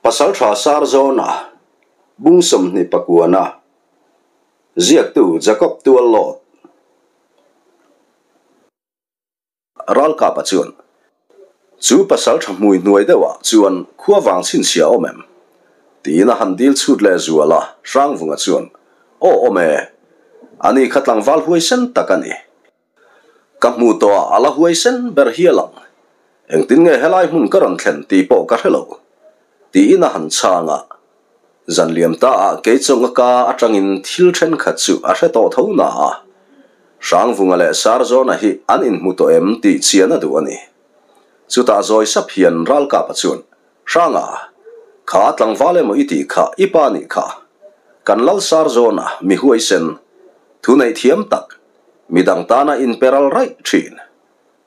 Pasalṭha Sarzawna, Bung 29-a, Ziaktu Jacob Tuallawt. Ralkapa chuan, Chu pasalṭha hmui hnuai deuhah chuan khua vang chhinchhiah awm em? tiin a han dil chhut leh zual a, Hrangvunga chuan, Aw awm e, ani kha tlangval huaisen tak a ni. Ka hmuh tawh ah a la huaisen ber hial ang. Engtin nge helai hmun ka rawn thlen tih pawh ka hre lo. Tiin a han chhang a. Zan liam ta ah kei chawng a ka atangin thil thenkhat chu a hre tawh tho na a. Hrangvunga leh Sarzawna hi an inhmu tawh em tih chian a duh a ni. Chutah zawi sap hian Ralkapa chuan, Hranga, kha tlangval emaw i tih kha i pa nih kha. Kan Lal Sarzawna mi huaisen, thu neih thiam tak, Midang tana inperal raih thin,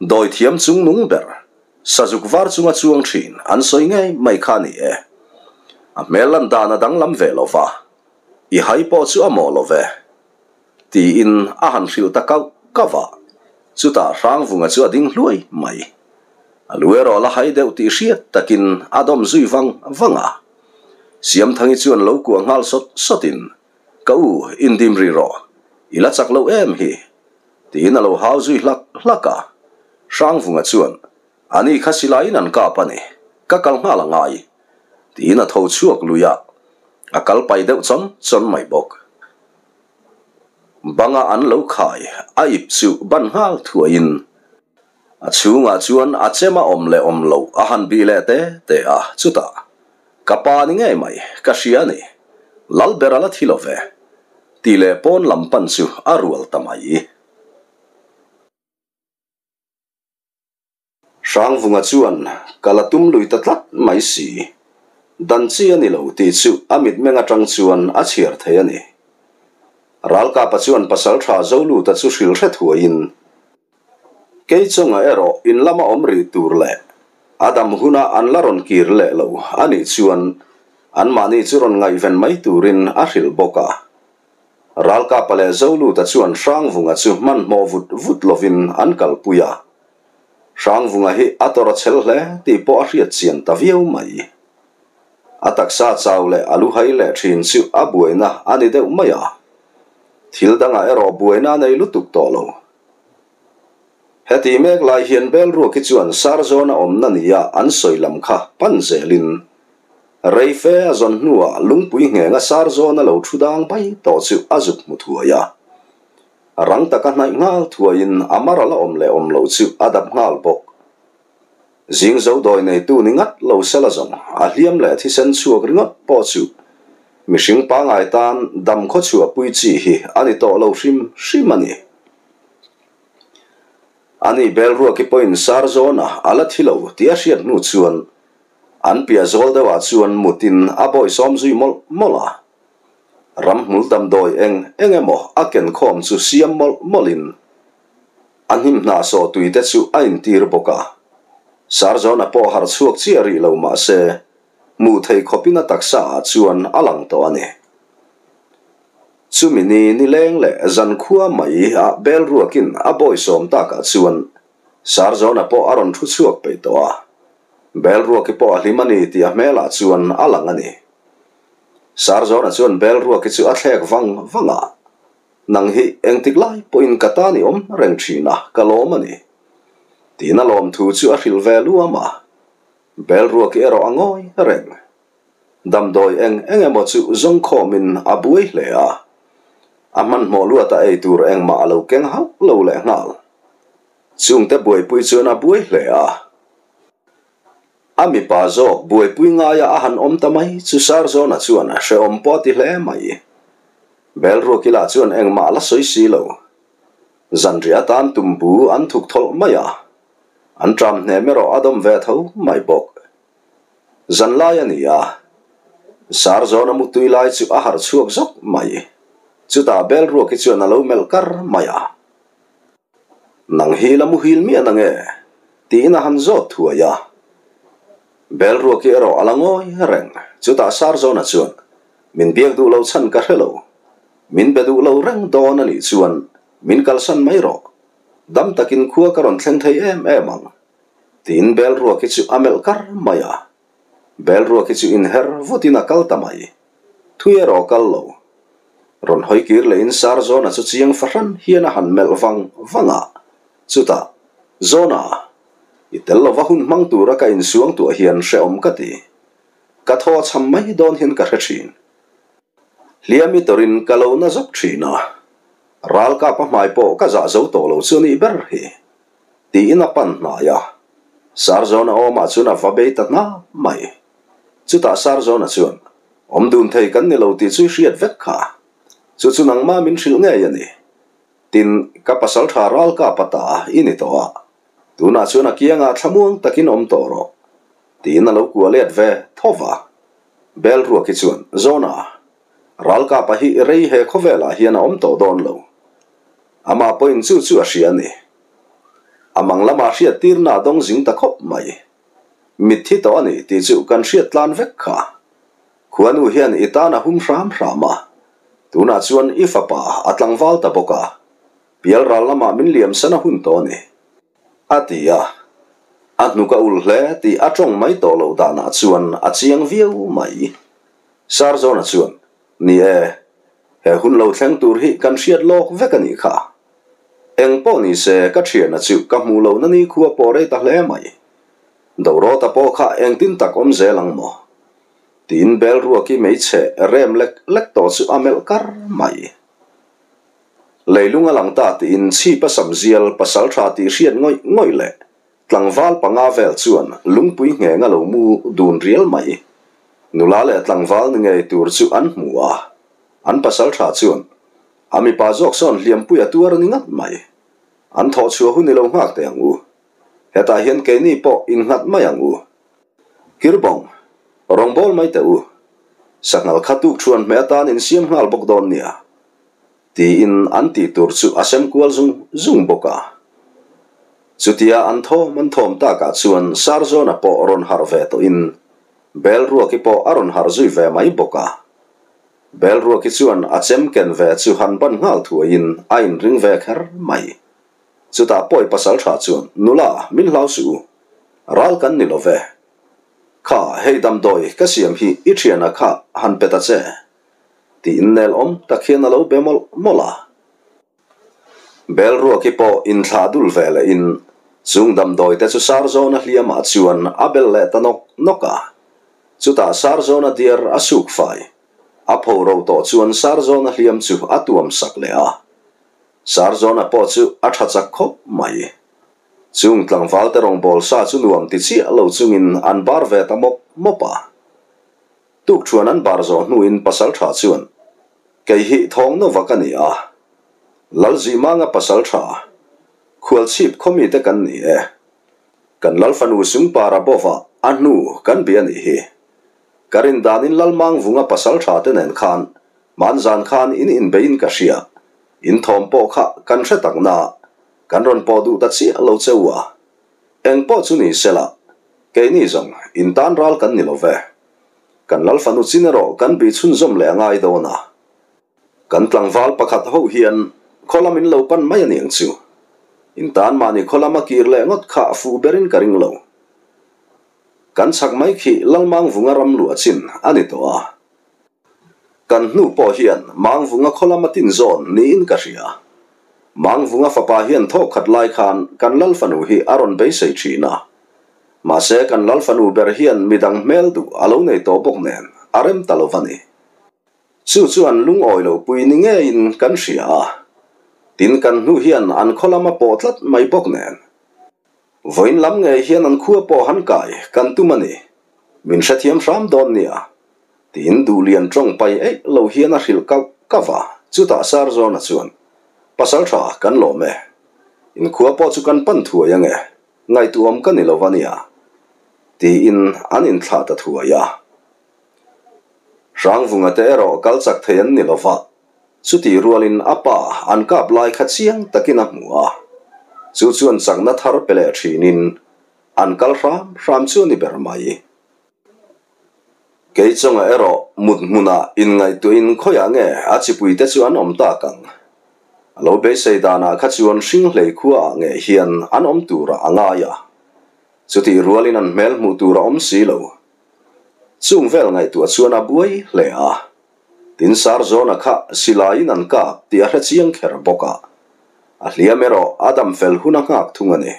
dawi thiam chung nung ber, sazuk var chunga chuang thin an sawi ngei mai kha a ni e. A hmel lan dan a danglam ve lo va, i hai pawh chu a mawh lo ve, tiin a han hrilh ta kauh kauh a, chutah Hrangvunga chu a ding hluai mai. A lu erawh la hai deuh tih hriat takin a dawm zui vang vang a. Siamthangi chuan lo kuah nghal sawt sawtin Ka u, indim rih rawh, i la chak lo em hi? tiin a lo hau zui hlak hlak a. Hrangvunga chuan, Ani kha silaiin an kap a ni, ka kal nghal a ngai, tiin a tho chhuak lui a, a kal pai deuh chawn chawn mai bawk. Banga an lo khai a ip chu ban nghal thuaiin a chhungah chuan a chem a awm leh awm loh a han bih leh te te a, chutah, Ka pa ni ngei mai, ka hria a ni. Lalber a la thi lo ve, tih leh pawn lam pan chu a rual ta mai. Hrangvunga chuan ka la tum lui ta tlat mai si. Dan chi a ni lo tih chu a mitmeng atang chuan a chhiar thei a ni. Ralkapa chuan pasaltha Zoluta chu hrilh hre thuaiin, Kei chunga erawh in lama awm rih tur leh a dam huna an la rawn kir leh lo a nih chuan anmahni chu rawn ngaihven mai turin a hrilh bawk a. Ralkapa leh Zoluta chuan Hrangvunga chu hmanhmawh vut vut lovin an kalpui a. Hrangvunga hi a tawrh a chhel hle tih pawh a hriat chian ta viau mai. A taksa chau leh a lu hai leh thin chu a buaina a ni deuh mai a. Thil dangah erawh buaina a nei lutuk tawh lo. Heti mek lai hian Belruaki chuan Sarzawna awmna nia an sawi lam kha pan zelin rei fe a zawn hnuah lungpui nghenga Sarzawna lo thu dang bai tawh chu a zuk hmu thuai a. Rang taka hnaih nghal thuaiin a mar a la awm leh awm loh chu a dap nghal bawk. Zing zo dawi neitu ni ngat lo sela zawng a hliam leh thisen chhuak ringawt pawh chu mihring pangai tan dam khaw chhuahpui chi hi a ni tawh lo hrim hrim a ni. Ani Belruaki pawhin sar zawna a la thi lo tih a hriat hnu chuan an piah zawl deuhah chuan mutin a bawisawm zui mawlh mawlh a. Ramhmul damdawi eng eng emaw a ken khawm chu siam mawlh mawlhin A hnim hna sawh tui te chu a intir bawk a. Sarzawna pawh harh chhuak chiah rih lo mah se, hmuh theih khawpin a taksa ah chuan a lang tawh a ni. Chumi ni nileng leh zankhua mai ah bel ruakin a bawisawm takah chuan Sarzawna pawh a rawn thu chhuak peih tawh a. Bel ruaki pawh a hlim a ni tih a hmelah chuan a lang a ni. Sarzawna chuan bel ruaki chu a thlek vang vang a. Nang hi engtik lai pawhin ka tan i awm reng thin a, ka lawm a ni. Tiin a lawmthu chu a hrilh ve luam a. Belruaki erawh a ngawi reng. Damdawi eng eng emaw chu zawngkhawmin a buai hle a. A hmanhmawh luatah ei tur engmah a lo keng hauh lo leh nghal. Chungte buaipui chuan a buai hle a. A mipa zawk buaipui ngaia a han awm ta mai chu Sarzawna chuan a hrehawm pawh a ti hle mai. Belruakila chuan engmah a la sawi si lo. Zanriah atan tumbu an thuk thawlh mai a, an ṭam hnem erawh a dawm ve tho mai bawk. Zanlai a ni a, Sarzawna mutui lai chu a harh chhuak zawk mai. Chutah Belruaki chuan a lo melh kar mai a. Nang hi la muhil miah na nge? tiin a han zawt thuai a. Belruaki erawh a la ngawi reng. Chutah Sarzawna chuan, Min biak duh lo chhan ka hre lo. Min be duh lo reng dawn a nih chuan min kalsan mai rawh. Dam takin khua ka rawn thleng thei em em ang, tiin Belruaki chu a melh kar mai a. Belruaki chu inher vutin a kal ta mai. Thui erawh a kal lo. Rawn hawi kir lehin Sarzawna chu chiang fahran hian a han melh vang vang a. Chutah, Zawna, i tel lova hun hmang tura ka insuang tuah hian hrehawm ka ti. Ka thaw cham mai dawn hian ka hre thin. Hliami tawrin ka lo na zawk thin a, ralkap a hmai pawh ka zah zo tawh lo chu a nih ber hi, tiin a pan hnai a. Sarzawna awmah chuan a va bei ta hna mai. Chutah Sarzawna chuan, Awm dun thei kan ni lo tih chu i hriat vek kha. Chu chu nangmah min hrilh ngei a ni. Tin, ka pasaltha ralkap a ta i ni tawh a, tunah chuan a kiangah thlamuang takin awm tawh rawh, tiin a lo kuah let ve tho va. Bel ruak hi chuan, Zona, ralkapa hi rei he khawvelah hian a awm tawh dawn lo. Amah pawhin chu chu a hria a ni. A mang lamah hriat tirna a dawng zing ta khawp mai. Mitthi tawh a ni tih chu kan hriat tlan vek kha. Khuanu hian i tan a hum hram hram a, tunah chuan i fapa a tlangval ta bawk a, pial ral lamah min liamsan a hun tawh a ni. A ti a, a hnuk a ulh hle tih a tawng mai tawh loh danah chuan a chiang viau mai. Sarzawna chuan, Ni e, he hun lo thleng tur hi kan hriat lawk vek a nih kha. Eng pawh ni se ka thiana chu ka hmuh lohna ni khua pawh rei ta hle mai. Dorawta pawh kha engtin tak awm zel ang maw? Tiin Belruaki hmeichhe rem lek lek tawh chu a melh kar mai. Leilung a lang ta tiin chhip a sam zial pasal tha tih hriat ngawih ngawih leh tlangval panga vel chuan lungpui ngheng a lo mu dun rial mai. Nula leh tlangval ni ngei tur chu an hmu a, an pasal tha chuan a mipa zawk sawn hliampui a tuar a ni ngat mai. An thawh chhuah hun i lo nghak teh ang u. Hetah hian keini pawh innghat mai ang u. Kirbawng, rawngbâwl mai teh u. Sanghal kha tuk thuan hmeh atan insiam nghal bawk dawn nia. Tiin an tih tur chu a sem kual zung zung bawk a. Chutia an thawm an thawm takah chuan Sarzawna pawh rawn harh ve tawhin Belruaki pawh a rawn harh zui ve mai bawk a. Belruaki chuan a chem ken ve chu han ban nghal thuaiin a inring ve kher mai. Chutah pawi pasal tha chuan, Nula, min hlau suh u. Ral kan ni lo ve. Kha, hei damdawi ka siam hi i thiana kha han pe ta che. Tiin nel awm tak hian a lo be mawlh mawlh a. Belruaki pawh inthlah dul ve lehin chung damdawi te chu Sarzawna hliamah chuan a bel leh ta nawk nawk a. Chutah Sarzawna diar a suk fai a pho ro tawh chuan Sarzawna hliam chu a tuam sak leh a. Sarzawna pawh chu a tha chak khawp mai. Chung tlangval te rawngbâwl sa chu nuam ti chiah lo chungin an bar ve ta mawp mawp a. Tukṭhuan an bar zawh hnuin pasalṭha chuan, Kei hi thawng nova ka ni a, Lalzuimanga pasalṭha, khualchhip khawmite kan ni e. Kan Lalfanu Sungpara bova a hnu kan bia nih hi. Ka rin danin Lalmangvunga pasalṭha te nen khan hmanzan khan in inbeiin ka hria, in thawm pawh kha kan hre tak na, kan rawn pawh duh ta chiah lo che u a. Engpawh chu ni sela, keini zawng in tan ral kan ni lo ve. Kan Lalfanu chin erawh kan bih chhunzawm leh a ngai dawn a. Kan tlangval pakhat ho hian khaw lam in lo pan mai a niang chu. In tan mahni khaw lam a kir leh ngawt kha a fuh berin ka ring lo. Kan chhak mai khi Lalmangvunga ram luah chin a ni tawh a. Kan hnu pawh hian Mangvunga khaw lama tin zawn niin ka hria. Mangvunga fapa hian thawk khat lai khan kan Lalfanu hi a rawn beisei thin a. Mahse kan Lalfanu ber hian midang hmel duh a lo nei tawh bawk nen a rem ta lo va ni. Chu chu an lungawi lo pui ni ngeiin kan hria a. Tin kan hnu hian an khaw lama pawh tlat mai bawk nen. Vawiin lam ngei hian an khua pawh han kai kan tum a ni. Min hrethiam hram dawn nia. Tiin Duhlian tawng pai eih lo hian a hrilh kauh kauh a, chutah Sarzawna chuan, Pasal tha kan lawm e. Inkhua pawh chu kan pan thuai ange, ngaihtuahawm ka ni lo va nia. Tiin an inthlah ta thuai a. Hrangvunga te erawh kal chak thei an ni lo va, chutih rualin a pa an kap lai kha chiang takin a hmu a, chu chuan chakna thar pe leh thinin an kal hram hram chu a ni ber mai. Kei chunga erawh mut hmunah inngaihtuahin khawiah nge a chipuite chu an awm tak ang? A lo beisei danah kha chuan hringhlei khuaah nge hian an awm turah a ngai a, chutih rualin an hmel hmuh tur a awm si lo. Chung vel ngaihtuah chuan a buai hle a. Tin Sarzawna kha silaiin an kap tih a hre chiang kher bawk a. A hliam erawh a dam fel hun a nghak thung a ni.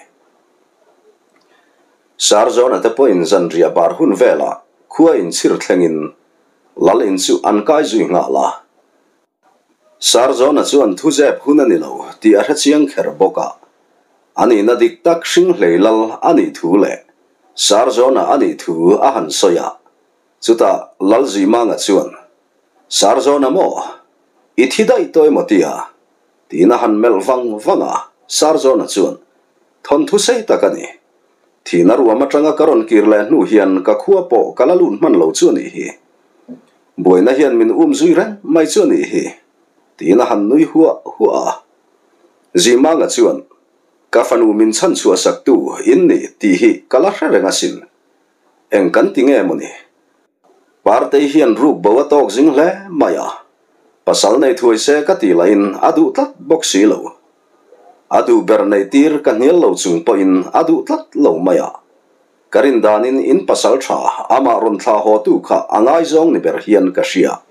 Sarzawna te pawhin zanriah bar hun velah khua inchhir thlengin Lal in chu an kai zui nghal a. Sarzawna chuan thu zep hun a ni lo tih a hre chiang kher bawk a. A nihna dik tak hring hlei lal a nih thu leh Sarzawna a nih thu a han sawi a. Chutah Lalzuimanga chuan, Sarzawna maw? I thi daih tawh emaw tia? Tiin a han melh vang vang a. Sarzawna chuan, Thawnthu sei tak a ni. Thihna ruam atanga ka rawn kir leh hnu hian ka khua pawh ka la lut hman lo chu a nih hi. Buaina hian min um zui reng mai chu a nih hi, tiin a han nui huah huah a. Zimanga chuan, Ka fanu min chhan chhuah saktu in ni tih hi ka la hre reng asin. Eng kan ti nge maw ni? Partei hian ruk bo a tawk zing hle mai a, pasal nei thuai se ka tih lahin a duh tlat bawk si lo. A duh ber neih tir ka hnial lo chung pawhin a duh tlat lo mai a. Ka rin danin in pasal tha amah rawn thlah haw tu kha a ngaizawng ni ber hian ka hria.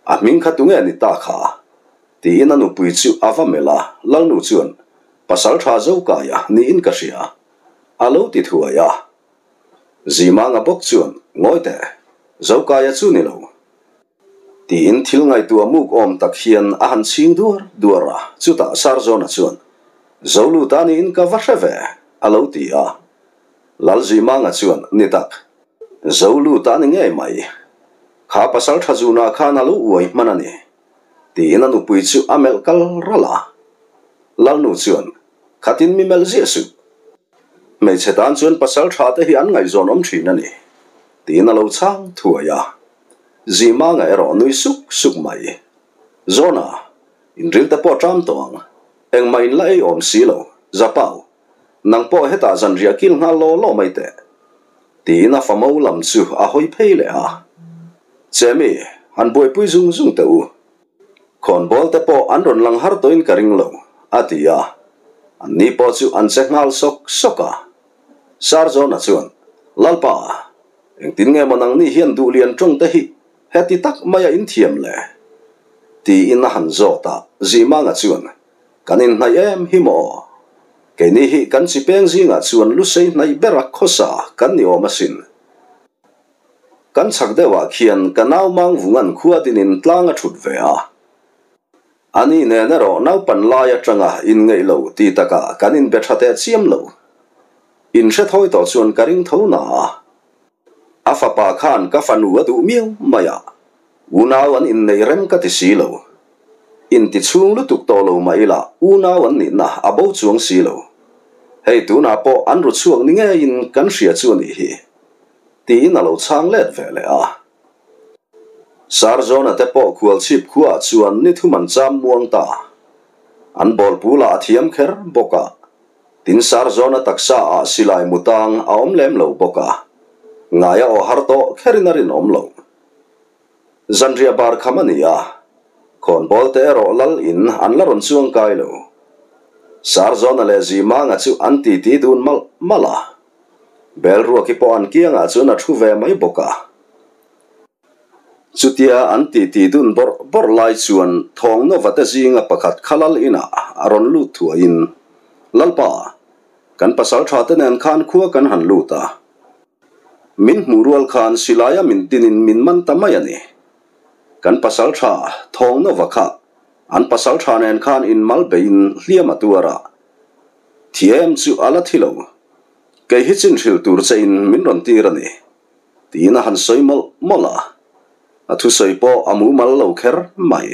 A hming kha tunge ni ta kha? Tiin a nupui chu a va melh a, Lalnu chuan, Pasal tha Zokaia niin ka hria. A lo ti thuai a. Zimanga bawk chuan, Ngawi teh, Zokaia chu ni lo. Tiin thil ngaihtuah muk awm tak hian a han chhing duar duar a, chutah Sarzawna chuan, Zoluta niin ka va hre ve, a lo ti a. Lalzuimanga chuan, Ni tak, Zoluta ni ngei mai. Kha pasal tha zunah khan a lo uai hman a ni, tiin a nupui chu a melh kal ral a. Lalnu chuan, Khatin mi melh ziah suh. Hmeichhe tan chuan pasal tha te hi an ngaihzawn awm thin a ni, tiin a lo chhang thuai a. Zimanga erawh nui suk suk mai. Zawna, inril te pawh ṭam tawh ang. Engmah in la ei awm si lo, Zapau. Nang pawh hetah zanriah kil nghal law law mai teh. Tiin a famo lam chu a hawi phei leh a. Chemi, han buaipui zung zung teh u. Khawnbawl te pawh an rawn lang har tawhin ka ring lo, a ti a. Anni pawh chu an che nghal sawk sawk a. Sarzawna chuan, Lalpa, Engtin nge maw nangni hian duhlian tawng te hi heti tak maia in thiam le? Tiin a han zawt a, Zimanga chuan, Kan inhnaih em hi maw? Keini hi kan chi peng zingah chuan lusei hnaih bera khawsa kan ni awm asin. Kan chhak deuhah khian ka nau Mangvungan khua dinin tlang a thut ve a. Ani nen erawh naupan lai atanga inngeih lo ti takah kan inbe tha teh chiam lo. In hre thawi tawh chuan ka ring tho na a. A fapa khan ka fanu a duh miau mai a, unau an inneih rem ka ti si lo. Inti chhung lutuk tawh lo mah ila unau an nihna a bo chuang si lo. Hei tunah pawh an ru chhuak ni ngeiin kan hria chu a nih hi. Tiin a lo chhang let ve leh a. Sarzawna te pawh khualchhip khuaah chuan ni thum an cham muang ta. An bawlpu lah a thiam kher bawk a. Tin Sarzawna taksa ah silai mu tang a awm lem lo bawk a, ngai a aw har tawh kherin a rinawm lo. Zanriah bar kham a ni a, khawnbawl te erawh lal in an la rawn chuang kai lo. Sarzawna leh Zimanga chu an titi dun malh malh a, Belruaki pawh an kiangah chuan a thu ve mai bawk a. Chutia an titi dun bawrh bawrh lai chuan Thawng Nova te zinga pakhat kha lal inah a rawn lut thuaiin, Lalpa, kan pasal tha te nen khan khua kan han lut a. Min hmuh rual khan silaia min tinin min man ta mai a ni. Kan pasal tha Thawng Nova kha an pasal tha nen khan inmal beiin hliam a tuar a. Thi em chu a la thi lo. Kei hi chin hrilh tur chein min rawn tir a ni. Tiin a han sawi mawlh mawlh a, a thusawi pawh a mumal lo kher mai.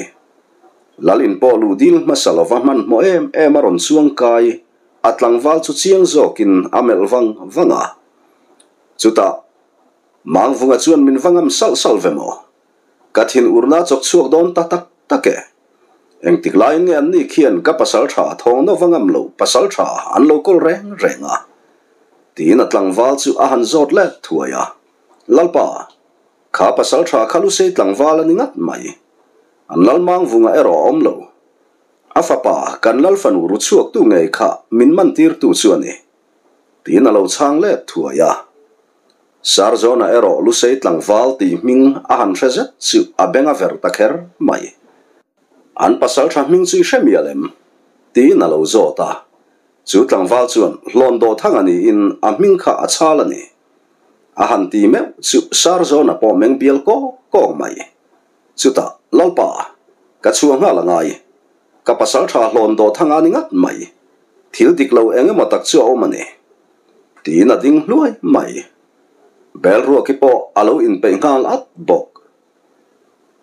Lal in pawh luh dil hmasa lova hmanhmawh em em a rawn chuang kai, a tlangval chu chiang zawkin a melh vang vang a. Chutah, Mangvunga chuan min va ngam salh salh ve maw? Ka thin urna chawk chhuak dawn ta tak tak e. Engtik laiin nge anni khian ka pasal tha thawng nova ngam lo pasal tha an lo kawl reng reng a? Tiin a tlangval chu a han zawt let thuai a. Lalpa, kha pasal tha kha lusei tlangval a ni ngat mai. An lalmang vunga erawh a awm lo. A fapa kan lalfanu ru chhuaktu ngei kha min man tirtu chu a ni. Tiin a lo chhang let thuai a. Sarzawna erawh Lusei tlangval tih hming a han hre zet chu a beng a ver ta kher mai. An pasaltha hming chu i hre mial em? tiin a lo zawt a. Chu tlangval chuan hlawn dawh thang a niin a hming kha a chhal a ni. A han ti meuh chu Sarzawna pawh meng bial kawk kawk mai. Chutah, Lalpa, ka chhuah nghal a ngai. Ka pasaltha hlawn dawh thang a ni ngat mai. Thil dik lo eng emaw tak chu a awm a ni. Tiin a ding hluai mai. Bel ruak hi pawh a lo inpeih nghal at bawk.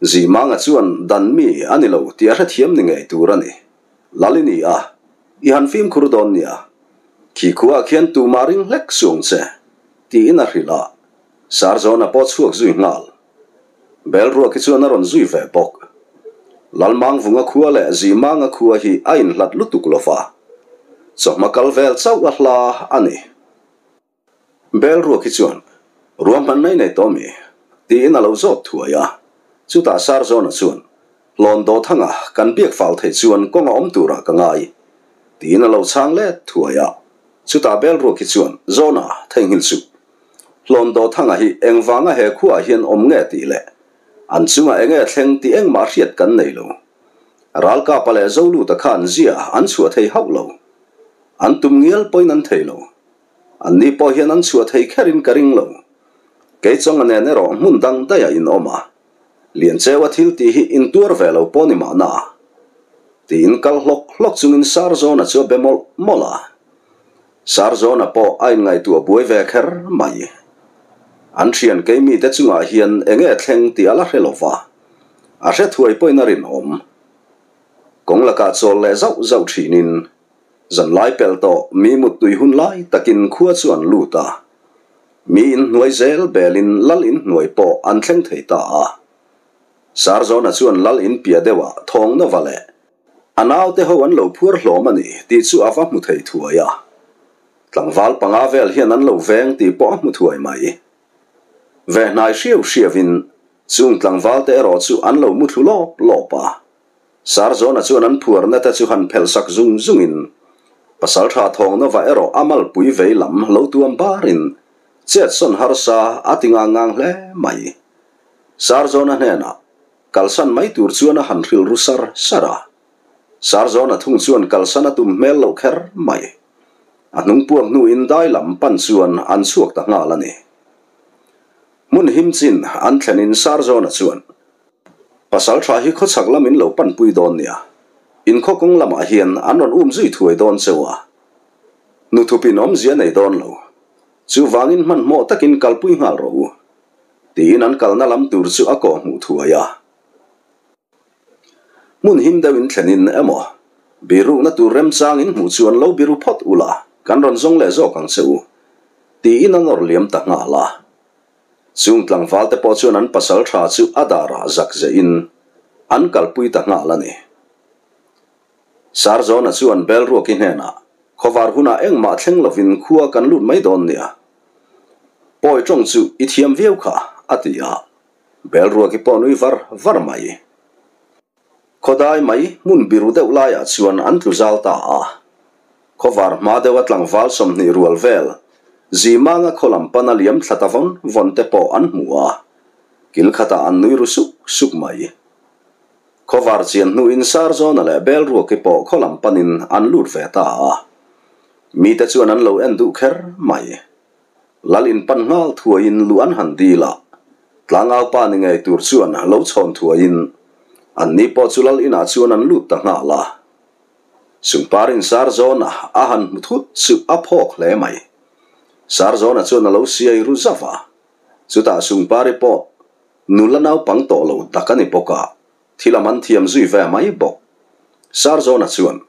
Zimanga chuan dan mi a ni lo tih a hrethiam ni ngei tur a ni. Lal i ni a, i han fimkhur dawn nia. Khi khuaah khian tumah ring hlek suang che, tiin a hrilh a. Sarzawna pawh chhuak zui nghal. Bel ruak hi chuan a rawn zui ve bawk. Lalmangvunga khua leh Zimanga khua hi a inhlat lutuk lo va, chawhma kal vel chauh a hla a ni. Bel ruak hi chuan, Ruahman mai nei tawh mi? tiin a lo zawt thuai a. Chutah Sarzawna chuan, Hlawn Dawthanga kan biak fal theih chuan kawng a awm turah ka ngai, tiin a lo chhang let thuai a. Chutah Bel ruak hi chuan, Zawna, theihnghilh suh. Hlawn Dawthanga hi engvanga he khuaah hian awm nge tih leh an chungah enge thleng tih engmah hriat kan nei lo. Ralkapa leh Zoluta khan zia an chhuah thei hauh lo. An tum ngial pawhin an thei lo. Anni pawh hian an chhuah thei kherin ka ring lo. Kei chawnga nen erawh hmun dang daih a inawm a. Liancheua thil tih hi intuar ve lo pawh ni mahna. Tiin kal hlawk hlawk chungin Sarzawna chu a be mawlh mawlh a. Sarzawna pawh a inngaihtuah buai ve kher mai. An thian keimite chungah hian enge thleng tih a la hre lo va, a hre thuai pawhin a rinawm. Kawng lakah chawl leh zauh zauh thinin zanlai pel tawh mi muttui hun lai takin khua chu an lut a. Mi inhnuai zel belin lal inhnuai pawh an thleng thei ta a. Sarzawna chuan lal inpiah deuhah thawng nova leh A naute ho an lo phuar hlawm a ni tih chu a va hmu thei thuai a. Tlangval panga vel hian an lo veng tih pawh a hmu thuai mai. Ve hnai hriau hriauin chung tlangvalte erawh chu an lo mu thlu lawp lawp a. Sarzawna chuan an phuarna te chu han phelh sak zung zungin Pasaltha Thawngnova erawh a malpui vei lam lo tuam barin chetsawn harsa a ti ngang ngang hle mai. Sarzawna hnenah Kalsan mai tur chuan a han hrilru sar sar a. Sarzawna thung chuan kalsan a tum hmel loh kher mai. A hnung puak hnuin dai lam pan chuan an chhuak ta nghal a ni. Hmun him chin an thlenin Sarzawna chuan, Pasal tha hi khawchhak lam in lo panpui dawn nia. In khaw kawng lamah hian an rawn um zui thuai dawn cheu a. Nuthupin awmzia nei dawn lo. Chuvangin hmanhmawh takin kalpui nghal rawh u. Tiin an kalna lam tur chu a kawh hmuh thuai a. Hmun him deuh in thlenin emaw, birukna tur remchang in hmuh chuan lo biru phawt ula, kan rawn zawng leh zawk ang che u, tiin a nawr liam ta nghal a. Chung tlangval te pawh chuan an pasal tha chu a darah zak zehin an kalpui ta nghal a ni. Sarzawna chuan Belruaki hnenah, Khawvar hunah engmah thleng lovin khua kan lut mai dawn nia. Pawi tawng chu i thiam viau kha, a ti a. Belruaki pawh nui var var mai. Khawdai mai hmun biru deuh laiah chuan an tlu zal ta a. Khawvar hma deuha tlangval 20 rual vel, Zimanga khaw lam pana liam thla ta vawn vawn te pawh an hmu a. Kil khatah an nui ru suk suk mai. Khawvar chian hnuin Sarzawna leh Belruaki pawh khaw lam panin an lut ve ta a. Mite chuan an lo en duh kher mai. Lal in pan nghal thuaiin luh an han dil a. Tlangaupa ni ngei tur chuan lo chhawn thuaiin anni pawh chu lal inah chuan an lut ta nghal a. Sungparin Sarzawna a han hmu thut chu a phawk hle mai. Sarzawna chuan a lo siai ru zauh a. Chutah Sungpari pawh Nula naupang tawh lo tak a ni bawk a, thil a man thiam zui ve mai bawk. Sarzawna chuan,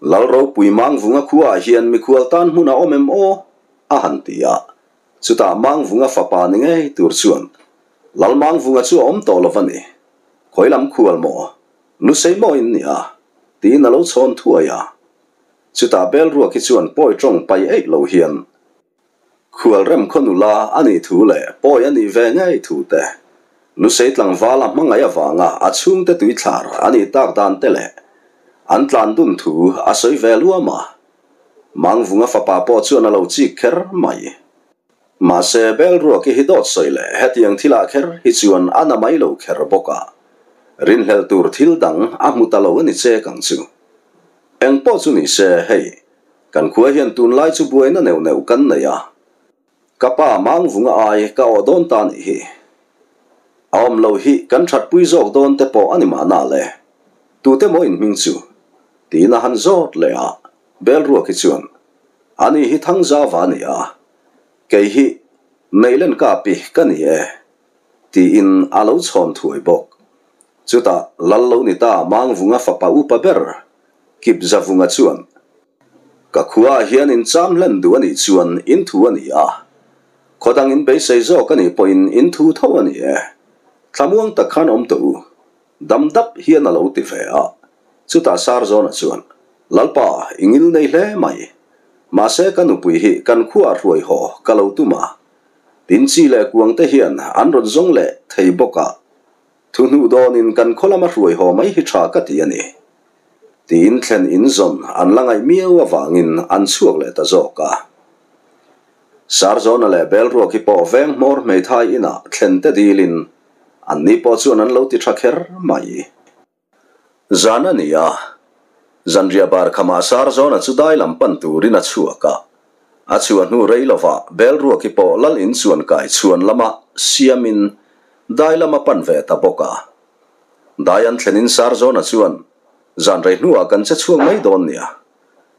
Lal ropui Mangvunga khuaah hian mikhual tan hmun a awm em aw? a han ti a. Chutah Mangvunga fapa ni ngei tur chuan, Lal Mangvunga chu a awm tawh lo va ni. Khawi lam khual maw? Lusei maw in ni a? tiin a lo chhawn thuai a. Chutah Belruaki chuan pawi tawng pai eih lo hian, Khualrem khaw nula a nih thu leh pawi a nih ve ngei thu te, Lusei tlangval a hmangaih avanga a chhungte tuithlar a nih tak dan te leh an tlan dun thu a sawi ve luam a. Mangvunga fapa pawh chuan a lo chik kher mai. Mahse, Belruaki hi dawt sawi leh hetiang thilah kher hi chuan a na mai lo kher bawk a, rinhlelh tur thil dang a hmu ta lo a ni chek ang chu. Eng pawh chu ni se, hei, kan khua hian tunlai chu buaina neuh neuh kan nei a, ka pa Mangvunga ai ka awh dawn ta nih hi. A awm lo hi kan thatpui zawk dawn te pawh a ni mahna le. Tute maw in hming chu? Tiin a han zawt leh a, Belruaki chuan, Ani hi Thangzauva a ni a, kei hi Neihlen Kapi ka ni e, tiin a lo chhawn thuai bawk. Chutah Lal lo ni ta Mangvunga fapa upa ber Kipzavunga chuan, Ka khuaah hian in cham hlen duh a nih chuan in thu a ni a, khaw dang in beisei zawk a nih pawhin in thu tho a ni e, thlamuang tak khan awm tawh u, dam dap hian a lo ti ve a. Chutah Sarzawna chuan, Lalpa, i ngil nei hle mai. Mahse ka nupui hi kan khuaah hruai haw ka lo tum a, tin chi leh kuang te hian an rawn zawng leh thei bawk a, thu hnuh dawnin kan khaw lama hruai haw mai hi tha ka ti a ni. Tiin thlen in zawn an la ngaih miau avangin an chhuak leh ta zawk a. Sarzawna leh Belruaki pawh veng hmawr hmeithai inah thlen te dilin anni pawh chuan an lo ti tha kher mai. Zan a ni a, zanriah bar khamah Sarzawna chu dai lam pan turin a chhuak a. A chhuah hnu rei lovah Belruaki pawh lal in chuan kai chhuan lama siamin dai lam a pan ve ta bawk a. Dai an thlenin Sarzawna chuan, Zan rei hnuah kan che chhuak mai dawn nia.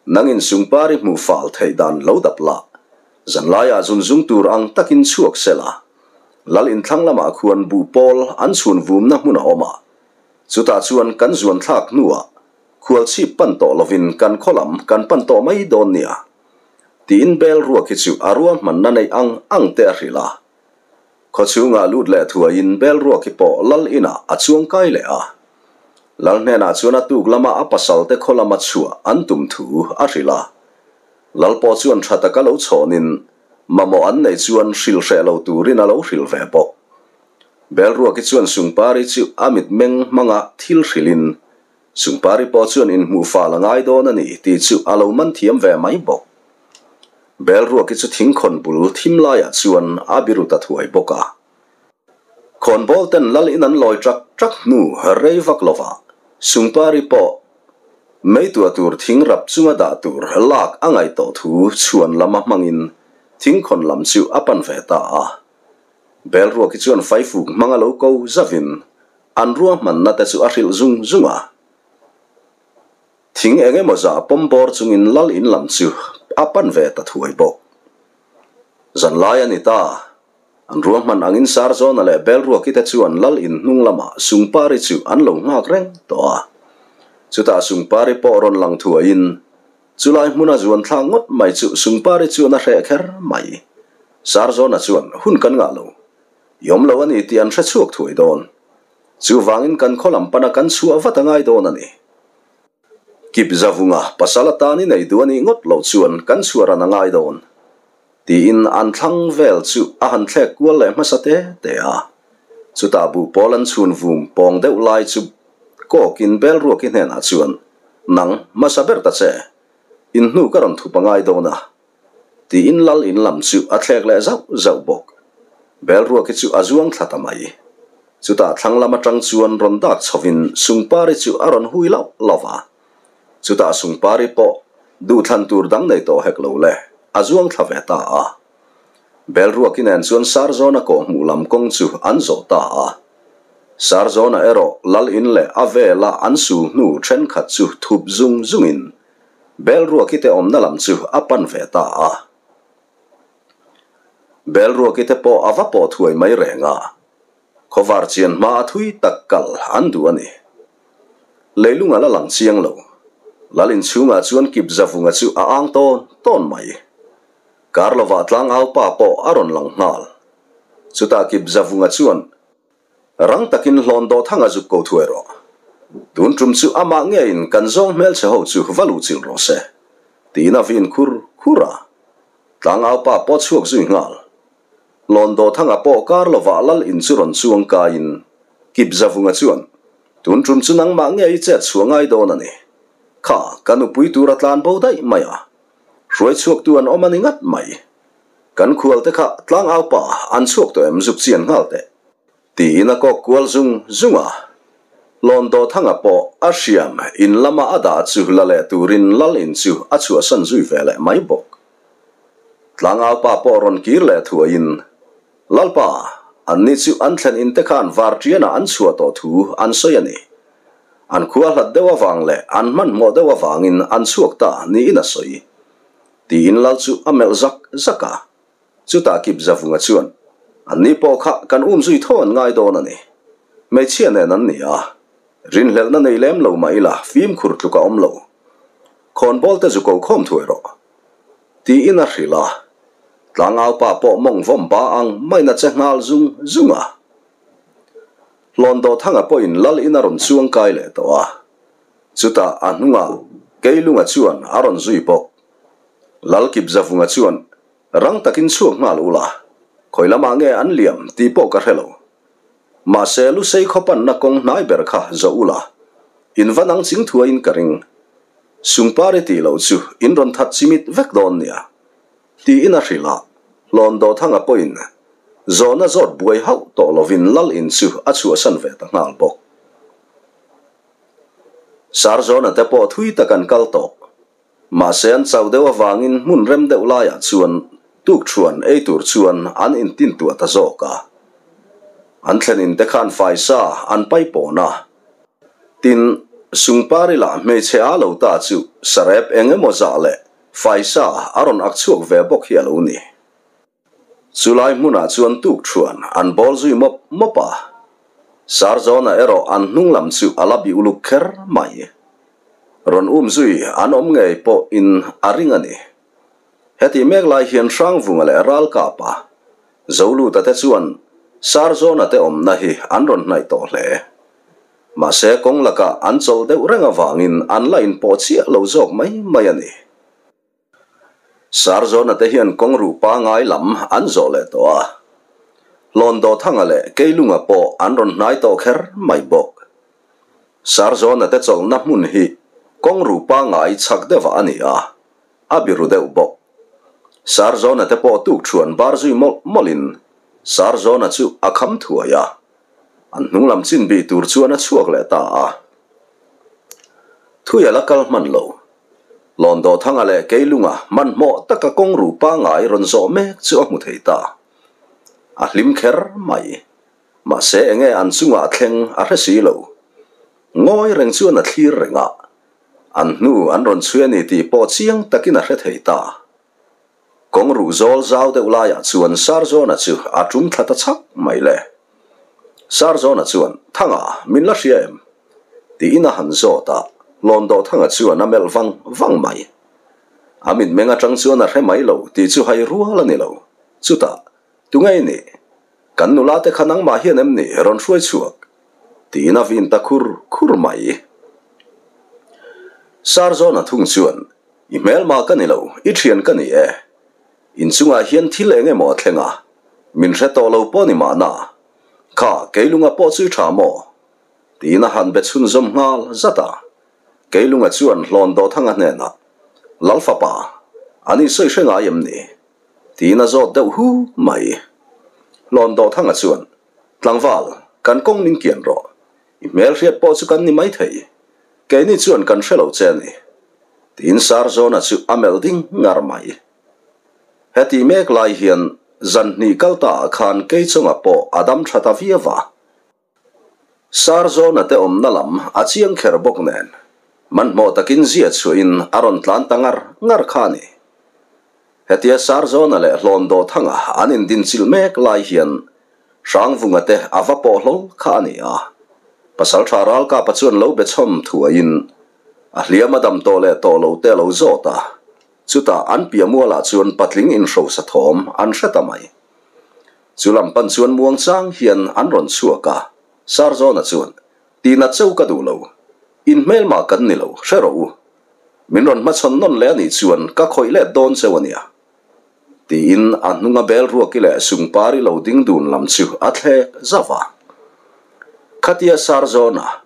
Nangin Sungpari hmuh fal theih dan lo dap la, zanlaiah zunzung tur ang takin chhuak sela. Lal inthlang lamah khuan buh pawl an chhun vumna hmun a awm a. Chutah chuan kan zuan thlak hnuah khualchhip pan tawh lovin kan khaw lam kan pan tawh mai dawn nia tiin bel ruak hi chu a ruahmanna neih ang ang te a hrilh a. Khaw chhungah lut leh thuaiin bel ruak hi pawh lal inah a chuang kai leh a. Lal hnenah chuan a tuk lama a pasalte khaw lama chhuah an tum thu a hrilh a. Lal pawh chuan tha taka lo chhawnin mamawh an neih chuan hrilh hreh lo turin a lo hrilh ve bawk. Belruaki chuan Sungpari chu a mitmeng hmanga thil hrilhin, Sungpari pawh chuan inhmuh fal a ngai dawn a ni tih chu a lo man thiam ve mai bawk. Belruaki chu thingkhawn bul thim laiah chuan a biru ta thuai bawk a. Khawnbawl ten lal in an lawi ṭak ṭak hnu rei vak lovah Sungpari pawh meituah tur thing rap chunga dah tur lak a ngaih tawh thu chhuan lama hmangin thingkhawn lam chu a pan ve ta a. Belruaki chuan faifuk hmanga lo ko zavin an ruahmanna te chu a hrilh zung zung a. Thing eng emaw zah pawm bawr chungin lal in lam chu a pan ve ta thuai bawk. Zanlai a ni ta. An ruahman angin Sarzawna leh Belruaki te chuan lal in hnung lamah Sungpari chu an lo nghak reng tawh a. Chutah Sungpari pawh rawn lang thuaiin Chulai hmuna zuan thlak ngawt mai chu Sungpari chuan a hreh kher mai. Sarzawna chuan hun kan ngah lo. I awm lo a ni tih an hre chhuak thuai dawn. Chuvangin kan khaw lam pana kan chhuah vat a ngai dawn a ni. Kip Zavunga pasal atan i nei duh a nih ngawt loh chuan kan chhuah ran a ngai dawn. Tiin an thlang vel chu a han thlek kual leh hmasa te te a. Chutah buhpawl an chhun vum pawng deuh lai chu kawkin Belruaki hnenah chuan Nang, hmasa ber ta che. In hnu ka rawn thup a ngai dawn a. Tiin lal in lam chu a thlek leh zauh zauh bawk. Belruaki chu a zuang thla ta mai. Chutah thlang lam atang chuan rawn dak chhovin Sungpari chu a rawn hui lauh lauh a. Chutah Sungpari pawh duhthlan tur dang nei tawh hek lo le, a zuang thla ve ta a. Belruaki nen chuan Sarzawna kawhhmuh lam kawng chu an zawh ta a. Sarzawna erawh lal in leh a vela an sul hnu thenkhat chu thup zung zungin Belruaki te awmna lam chu a pan ve ta a. Belruaki te pawh a va pawh thuai mai reng a, khawvar chian hma a thui tak kal an duh a ni. Leilung a la lang chiang lo. Lal inchhungah chuan kip zavunga chu a ang tawn tawn mai. Kar lovah tlangau pa pawh a rawn lang nghal. Chutah kip Zavunga chuan, Rang takin hlawn dawt hanga zuk ko thuai rawh. Tun tum chu amah ngeiin kan zawng hmelchhe ho chu va luh chilh rawh se, tiin a vin khur khur a. Tlangau pa pawh chhuak zui nghal. Hlawn dawt hanga pawh kar lovah lal in chu rawn chuang kaiin kip Zavunga chuan, Tun tum chu nangmah ngei i chet chhuah ngai dawn a ni. Kha, ka nupui tur a tlan bo daih mai a. Hruai chhuaktu an awm a ni ngat mai. Kan khual te kha tlangau pa an chhuak tawh em zuk chian nghal teh. Tiin a kawk kual zung zung a. Lawndawthanga pawh a hriam in lama a dah chu la leh turin lal in chu a chhuahsan zui ve leh mai bawk. Tlangau pa pawh rawn kir leh thuaiin, Lalpa, anni chu an thlen in te khan varṭianah an chhuah tawh thu an sawi a ni. An khua hlat deuh avang leh an hmanhmawh deuh avangin an chhuak ta niin a sawi. Tiin lal chu a melh zak zak a. Chutah kip Zavunga chuan, Anni pawh kha kan um zui tho an ngai dawn a ni. Hmeichhia nen an ni a. Rinhlelhna nei lem lo mah ila fimkhur tluk a awm lo. Khawnbawl te zu ko khawm thuai rawh. Tiin a hrilh a. Tlangaupa pawh mawng vawm ba ang maiin a che nghal zung zung a. Hlawndawthanga pawhin lal in a rawn chuang kai leh tawh a. Chutah a hnungah Keilunga chuan a rawn zui bawk. Lalkipzavunga chuan, Rang takin chhuak nghal ula, khawi lamah nge an liam tih pawh ka hre lo. Mahse Lusei khaw panna kawng hnai ber kha zawh ula, in va nang ching thuaiin ka ring. Sungpari tih loh chu in rawn that chimit vek dawn nia. Tiin a hrilh a, Hlawndawthanga pawhin zawhna zawt buai hauh tawh lovin Lal in chu a chhuahsan ve ta nghal bawk. Sarzawna te pawh thui tak an kal tawh. Mahse an chauh deuh avangin hmun rem deuh laiah chuan tukṭhuan ei tur chuan an intintuah ta zawk a. An thlen in te khan faisa an pai pawn a. Tin, Sungpari lah hmeichhe a lo ta chu sarep eng emaw zah leh faisa a rawn ak chhuak ve bawk hi a lo ni. Chulai hmunah chuan tukṭhuan an bawl zui mawp mawp a, Sarzawna erawh an hnung lam chu a la bih uluk kher mai. Rawn um zui an awm ngei pawh in a ring a ni. Heti mek lai hian Hrangvunga leh Ralkapa, Zoluta te chuan Sarzawna te awmna hi an rawn hnaih tawh hle. Mahse kawng lakah an chawlh deuh reng avangin an la inpawh chiah lo zawk mai mai a ni. Sarzawna te hian kawng ruh pangai lam an zawh leh tawh a, Hlawndawthanga leh Keilunga pawh an rawn hnai tawh kher mai bawk. Sarzawna te chawlhna hmun hi kawng ruh pangai chhak deuhah a ni a, a biru deuh bawk. Sarzawna te pawh tukṭhuan bar zui mawlh mawlhin Sarzawna chu a kham thuai a, an hnunglam chin bih tur chuan a chhuak leh ta a. Thuia la kal hman lo. Lawndawthanga leh Keilunga hmanhmawh taka kawng ruh pangai rawn zawh mek chu a hmu thei ta. A hlim kher mai. Mahse enge an chungah thleng a hre si lo. Ngawi reng chuan a thlir reng a. An hnu an rawn chhui a ni tih pawh chiang takin a hre thei ta. Kawng ruh zawl zau deuh laiah chuan Sarzawna chu a tum thla ta chhak mai le. Sarzawna chuan, Thanga, min la hria em? Tiin a han zawt a, Lawndawh Thanga chuan a melh vang vang mai. A mitmeng atang chuan a hre mai lo tih chu hai rual a ni lo. Chutah, Tunge i nih? Kan nula te kha nangmah hian em ni rawn hruai chhuak? Tiin a vin ta khur khur mai. Sarzawna thung chuan, I hmelma ka ni lo, i thian ka ni e. Inchungah hian thil eng emaw a thleng a, min hre tawh lo pawh ni mahna. Kha, Keilunga pawh chu i tha maw? Tiin a han be chhunzawm nghal zat a. Keilunga chuan Hlawn Dawthanga hnenah, Lal fapa, an insawi hre ngai em ni? Tiin a zawt deuh hu mai. Hlawn Dawthanga chuan, Tlangval, kan kawng min kian rawh. I hmelhriat pawh chu kan ni maithei. Keini chuan kan hre lo che a ni. Tiin Sarzawna chu a melh ding ngar mai. Heti mek lai hian zan hnih kal ta ah khan Keichawnga pawh a dam tha ta viau a. Sarzawna te awmna lam a chiang kher bawk nen hmanhmawh takin zia chhuahin a rawn tlan ta ngar ngar kha a ni. Hetia Sarzawna leh Hlawndawthanga an indinchilh mek lai hian Hrangvunga te a va pawh hlawl kha a ni a. Pasaltha Ralkapa chuan lo be chhawm thuaiin a hliam a dam tawh leh tawh lo te a lo zawt a. Chutah an piah mualah chuan patling inhrosa thawm an hre ta mai. Chu lam pan chuan muang chang hian an rawn chhuak a, Sarzawna chuan, Tina cheu ka duh lo. In hmelmah kan ni lo, hre rawh u. Min rawn hmachhawn nawn leh a nih chuan ka khawih let dawn cheu a nia. Tiin a hnunga bel ruaki leh Sungpari lo ding dun lam chu a thlek zauh a. Khatia Sarzawna.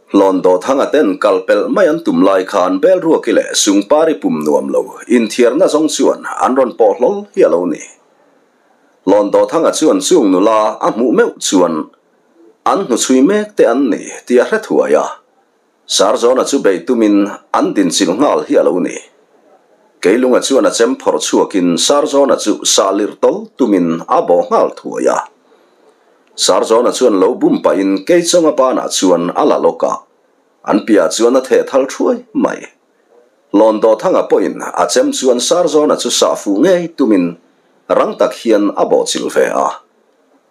Hlawndawthanga ten kal pelh mai an tum lai khan Belruaki leh Sungpari pum nuam lo inthiarna zawng chuan an rawn pawh hlawl hi a lo ni. Hlawndawthanga chuan chung nula a hmuh meuh chuan an hnuchhui mek te an ni tih a hre thuai a. Sarzawna chu bei tumin an dinchilh nghal hi a lo ni. Keilunga chuan a chem phawrh chhuakin Sarzawna chu sah lirh tawl tumin a bawh nghal thuai a. Sarzawna chuan lo bum pahin Keichawnga banah chuan a la lawk a, an piahah chuan a theh thal thuai mai. Hlawndawthanga pawhin a chem chuan Sarzawna chu sah fuh ngei tumin rang tak hian a bawhchilh ve a.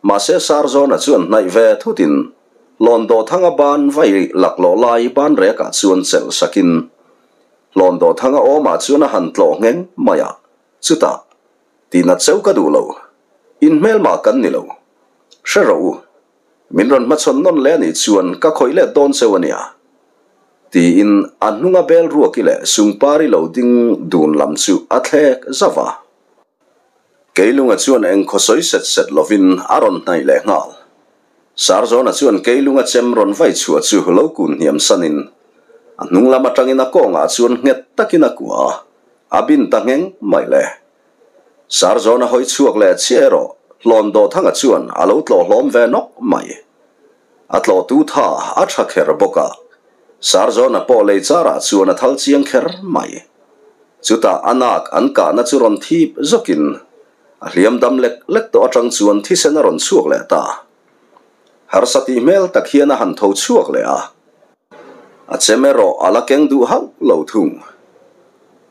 Mahse Sarzawna chuan hnaih ve thutin Hlawndawthanga ban vai laklawh lai ban rekah chuan chelh sakin Hlawndawthanga awmah chuan a han tlawh ngheng mai a, chutah, Tihna cheu ka duh lo, in hmelmah kan ni lo. Hre rawh u, min rawn hmachhawn nawn leh anih chuan ka khawih let dawn cheu a nia, tiin a hnunga bel ruaki leh Sungpari lo ding dun lam chu a thlek zauh a. Keilunga chuan engkhaw sawi set set lovin a rawn hnaih leh nghal. Sarzawna chuan Keilunga chem rawn vai chhuah chu lo kun hniam sanin a hnung lam atangin a kawngah chuan nghet takin a kuah a, a bin ta ngheng mai le. Sarzawna hawi chhuak leh chiah erawh Hlawndawhthanga chuan a lo tlawh hlawm ve nawk mai. A tlawhtu tha a tha kher bawk a, Sarzawna pawh lei charah chuan a thal chiang kher mai. Chutah a nak an kahna chu rawn thip zawkin A hliam dam lek lek tawh atang chuan thisen a rawn chhuak leh ta. Harsa tih hmel tak hian a han tho chhuak leh a. A chem erawh a la keng duh hauh lo thung.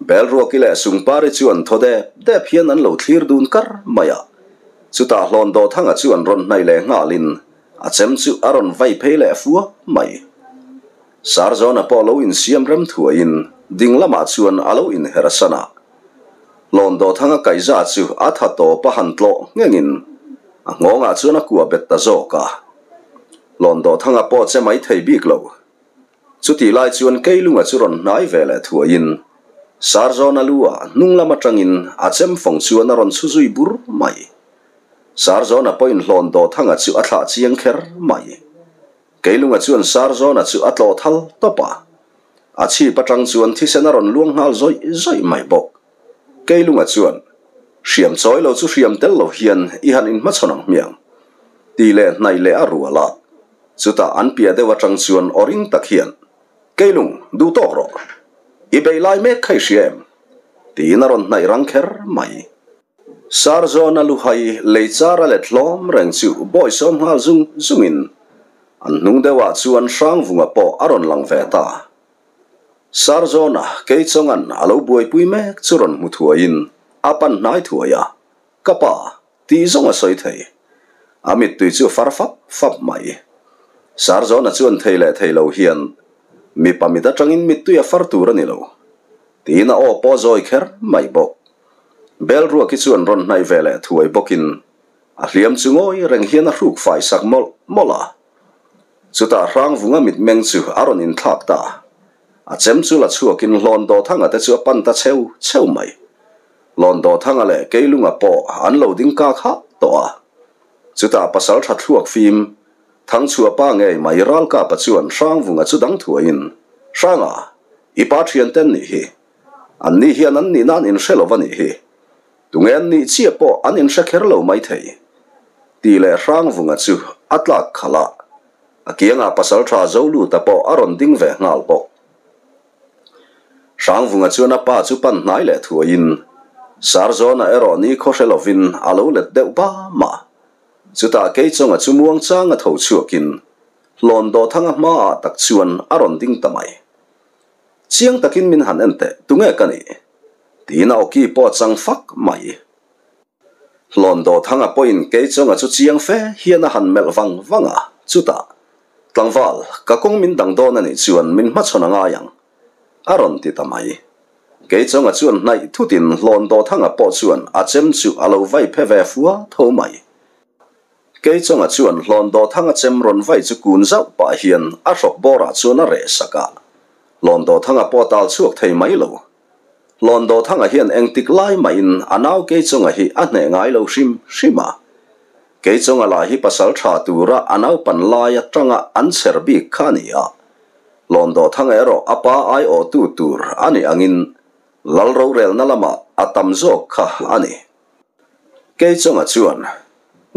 Belruaki leh Sungpari chuan thaw dep dep hian an lo thlir dun kar mai a. Chutah Hlawndawthanga chuan rawn hnaih leh nghalin a chem chu a rawn vai phei leh fua mai. Sarzawna pawh lo insiam rem thuaiin ding lamah chuan a lo inher san a. Hlawndawthanga kaihza chu a tha tawp a han tlawh nghengin a nghawngah chuan a kua bet ta zawk a. Hlawndawthanga pawh che mai thei bik lo. Chutih lai chuan Keilunga chu rawn hnai ve leh thuaiin Sarzawna lu ah hnung lam atangin a chem fawng chuan a rawn chhu zui bur mai. Sarzawna pawhin Hlawndawthanga chu a thlah chiang kher mai. Keilunga chuan Sarzawna chu a tlawh thal tawp a. A chhip atang chuan thisen a rawn luang nghal zawih zawih mai bawk. Keilunga chuan, Hriam chawi lo chu hriam tel lo hian i han inhmachhawn ang hmiang, tih leh hnaih leh a rual a. Chutah an piah deuh atang chuan aw ring tak hian, Keilung, duh tawk rawh. I beih lai mek kha i hria em? tiin a rawn hnaih rang kher mai. Sarzawna luhai lei char a let hlawm reng chu bawisawm nghal zung zungin an hnung deuhah chuan Hrangvunga pawh a rawn lang ve ta. Sarzawna Keichawnga'n a lo buaipui mek chu rawn hmu thuaiin a pan hnai thuai a, Ka pa, tih zawng a sawi thei. A mittui chu far fap fap mai. Sarzawna chuan thei leh thei lo hian mipa mit atangin mittui a far tur a ni lo. Tiin a aw pawh a zawi kher mai bawk. Belruaki chuan rawn hnaih ve leh thuai bawkin a hliam chu ngawi reng hian a hruk fai sak mawlh mawlh a. Chutah Hrangvunga mitmeng chu a rawn inthlak ta. A chem chu la chhuakin Hlawndawthanga te chu a pan ta cheu cheu mai. Hlawndawthanga leh Keilunga pawh an lo ding kak hah tawh a. Chutah pasaltha thluak fim Thangchhuah pa ngei mai Ralkapa chuan Hrangvunga chu dang thuaiin, Hranga, i pa thianten nih hi. An ni hian an nihna an inhre lo va nih hi. Tunge an nih chiah pawh an inhre kher lo mai thei. Tih leh Hrangvunga chu a tlak khalh a, a kiangah pasaltha Zoluta pawh a rawn ding ve nghal bawk. Hrangvunga chuan a pa chu pan hnai leh thuaiin, Sarzawna erawh ni khaw hre lovin a lo let deuh ba mah. Chutah Keichawnga chu muangchanga tho chhuakin Hlawndawthanga hmaah tak chuan a rawn ding ta mai. Chiang takin min han en teh, tunge ka nih? Tiin a awki pawh a chang fak mai. Hlawndawthanga pawhin Keichawnga chu chiang fe hian a han melh vang vang a, chutah, Tlangval, ka kawng min dang dawn a nih chuan min hmachhawn a ngai ang, a rawn ti ta mai. Keichawnga chuan hnaih thutin Hlawndawthanga pawh chuan a chem chu a lo vai phe ve fua tho mai. Keichawnga chuan Hlawndawthanga chem rawn vai chu kun zauh pah hian a hrawk bawrah chuan a reh sak a, Hlawndawthanga pawh a tal chhuak thei mai lo. Hlawndawthanga hian engtik lai mahin a nau Keichawnga hi a hneh ngai lo hrim hrim a. Keichawnga lah hi pasal tha tura a naupan lai atanga an chher bik kha a ni a. Lawndawhthanga erawh a pa aiawhtu tur a nih angin lal rorelna lamah a tam zawk kha a ni. Keichunga chuan,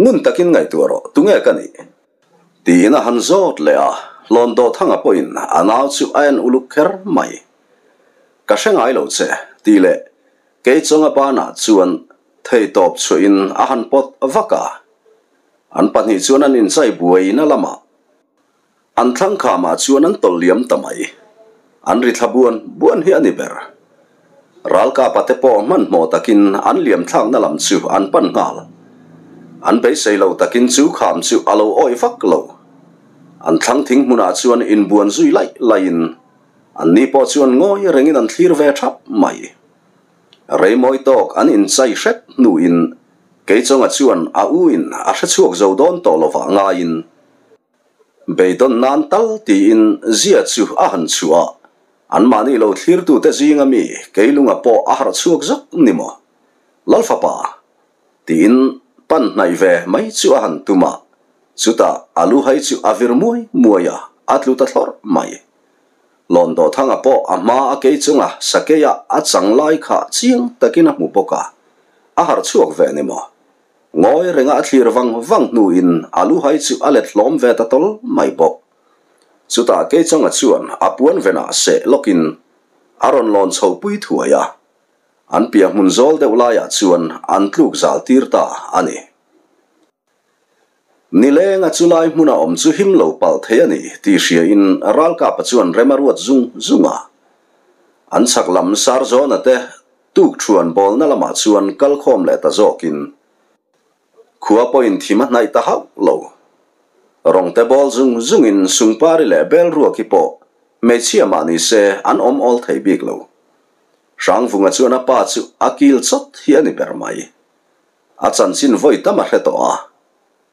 Ngun takin ngaihtuah rawh, tunge ka nih? Tiin a han zawt leh a, Hlawndawhthanga pawhin a nau chu a en uluk kher mai. Ka hre ngai lo che, tih leh Keichunga banah chuan theitawp chhuahin a han pawt vak a. An pahnih chuan an inchai buaina lamah An thlangkhamah chuan an tawlh liam ta mai. An ri thla buan buan hi a ni ber. Ralkapa te pawh hmanhmawh takin an liam thlakna lam chu an pan nghal. An beisei lo takin chu kham chu a lo awih vak lo. An thlang thing hmunah chuan inbuan zui laih laihin an ni pawh chuan ngawi rengin an thlir ve thap mai. Reimawi tawk an inchai hrep hnuin Keichawnga chuan a u in a hrechhuak zo dawn tawh lovah ngaiin Beidawn nan tal tiin zia chu a han chhuah a, anmahni lo thlirtute zinga mi Keilunga pawh a harh chhuak zak ni maw? Lalfapa! tiin pan hnaih ve mai chu a han tum a, chutah a lu hai chu a vir muai muai a, a tlu ta thlawrh mai. Lawndawhthanga pawh a hma a kei chunga sakeia a chang lai kha chiang takin a hmu bawk a, a harh chhuak ve ni maw? Ngawi renga a thlir vang vang hnuin a lu hai chu a let hlawm ve ta tawl mai bawk. Chutah Keichanga chuan a puan venah seh lawkin a rawn lawn chho pui thuai a, an piah hmun zawl deuh laiah chuan an tluk zal tir ta a ni. Nilenga chu lai hmuna awm chu him lo palh thei a ni tih hriain Ralkapa chuan rem a ruat zung zung a. An chhak lam Sarzawna te Tuk thuan bawlna lamah chuan kal khawm leh ta zawkin khua pawhin thim a hnaih ta hauh lo. Rawngte bawl zung zungin Sungpari leh Belruaki pawh hmeichhia mah ni se an awm awl thei bik lo. Hrangvunga chuan a pa chu a kil chawt hi a ni ber mai. A chanchin vawi tam a hre tawh a.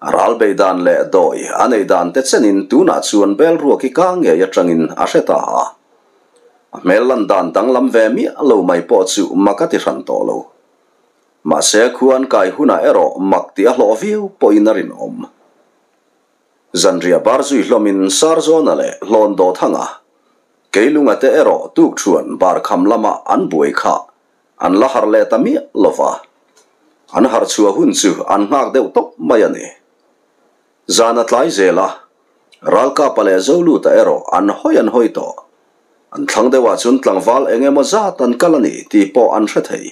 A ral bei dan leh dawi a nei dan te chenin tunah chuan Belruaki ka ngei atangin a hre ta a. A hmel lan dan danglam ve miah lo mai pawh chu mak a ti hran tawh lo. Mahse khua an kai hunah erawh mak tih a hlawh viau pawhin a rinawm. Zanriah bar zui hlawmin Sarzawna leh Hlawn Dawthanga, Keilunga te erawh tukṭhuan bar kham lama an buai kha An la harh leh ta miah lo va, an harh chhuah hun chu an nghak deuh tawp mai a ni. Zan a tlai zel a, Ralkapa leh Zoluta erawh an hawi an hawi tawh. An thlang deuhah chuan tlangval eng emaw zat an kal a ni tih pawh an hre thei.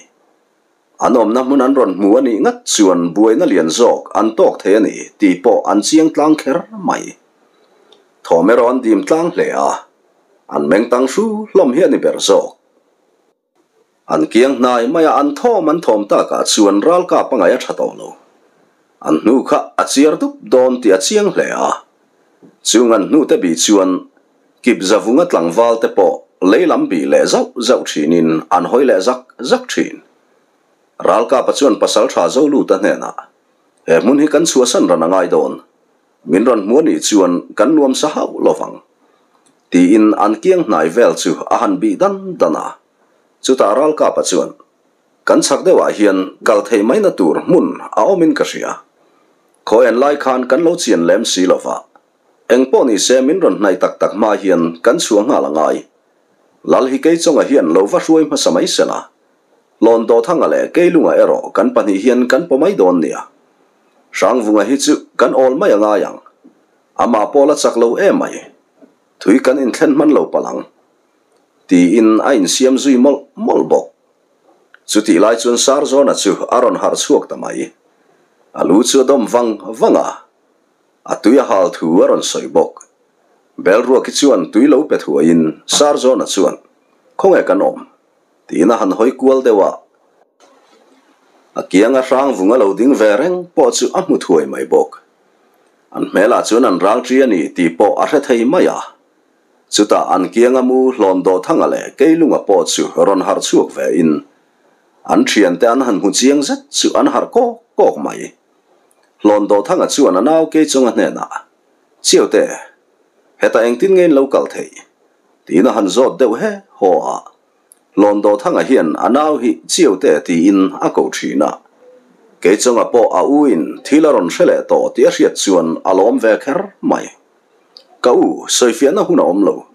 An awmna hmun an rawn hmu a nih ngat chuan buaina lian zawk an tawk thei a ni tih pawh an chiang tlang kher mai. Thawm erawh an dim tlang hle a, an meng tang hru hlawm hi a ni ber zawk. An kiang hnai maia an thawm an thawm takah chuan ralkap a ngaih a tha tawh lo. An hnu kha a chiar dup dawn tih a chiang hle a. Chung an hnute bih chuan kip zavunga tlangval te pawh lei lam bih leh zauh zauh thinin an hawi leh zak zak thin. Ralkapa chuan pasaltha Zoluta hnenah, He hmun hi kan chhuahsan ran a ngai dawn. Min rawn hmu a nih chuan kan nuam sa hauh lo vang. Tiin an kiang hnai vel chu a han bih dan dan a. Chutah Ralkapa chuan, Kan chhak deuhah hian kal theih maina tur hmun a awmin ka hria. Khawi en lai khan kan lo chian lem si lo va. Eng pawh ni se min rawn hnaih tak tak hma hian kan chhuah nghal a ngai. Lal hi Keichawnga hian lo va hruai hmasa mai sela. Hlawn Dawthanga leh Keilunga erawh kan pahnih hian kan paw mai dawn nia. Hrangvunga hi chu kan awl mai a ngai ang. Amah pawh la chak lo em mai. Thui kan inthlen hman lo palh ang. Tiin a insiam zui mawlh mawlh bawk. Chutih lai chuan Sarzawna chu a rawn harh chhuak ta mai. A lu chu a dawm vang vang a. A tui a hal thu a rawn sawi bawk. Belruaki chuan tui lo pe thuaiin Sarzawna chuan, Khawnge kan awm? Tiin a han hawi kual deuh a, a kianga hrang vung a lo ding ve reng pawh chu a hmu thuai mai bawk. An hmelah chuan an ral ṭi a ni tih pawh a hre thei mai a. Chutah an kianga mu hlawn Dawthanga leh Keilunga pawh chu rawn harh chhuak ve in an ṭhiante an han hmu chiang zet chu an harh kawk kawk mai. Hlawn Dawthanga chuan a nau Keichunga hnenah, Chiaute, hetah engtin nge in lo kal theih? Tiin a han zawt deuh he haw a. Hlawn Dawthanga hian a nau hi Chiaute tiin a ko thin a. Keichunga pawh a u in thil a rawn hre leh tawh tih a hriat chuan a lawm ve kher mai. Ka u, sawifiahna hun a awm lo.